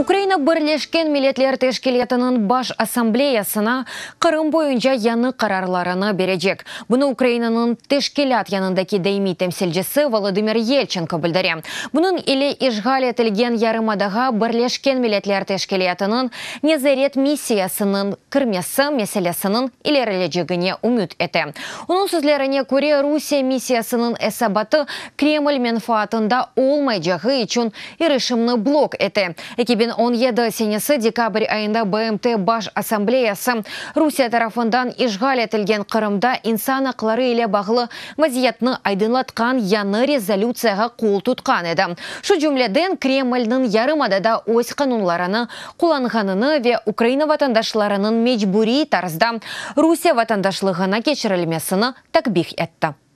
Ukraina Birleşken Milletler Teşkilâtınıñ Baş Assambleyasına Qırım boyunca yañı qararlarını berecek. Bunı Ukrainanıñ teşkilât yanındaki daimiy temsilcisi Volodımır Yelçenko bildire. Bunıñ ile işğal etilgen yarımadağa Birleşken Milletler Teşkilâtınıñ nezaret missiyasınıñ kirmesi meselesiniñ ilerilecegine ümüt ete. Onıñ sözlerine köre, Rusiye missiyasınıñ esabatı Kreml menfaatında olmaycağı içün irişimni blok ete. 2017 senesi dekabr ayında BMT Baş Assambleyası Rusiye tarafından işğal etilgen Qırımda insan aqları ile bağlı vaziyetni aydınlatqan yañı rezolütsiyağa qol tutqan edi. Şu cümleden, Kremlniñ yarımadada öz qanunlarını qullanğanını ve Ukraina vatandaşlarınıñ mecburiy tarzda Rusiye vatandaşlığına keçirilmesini takbih etti.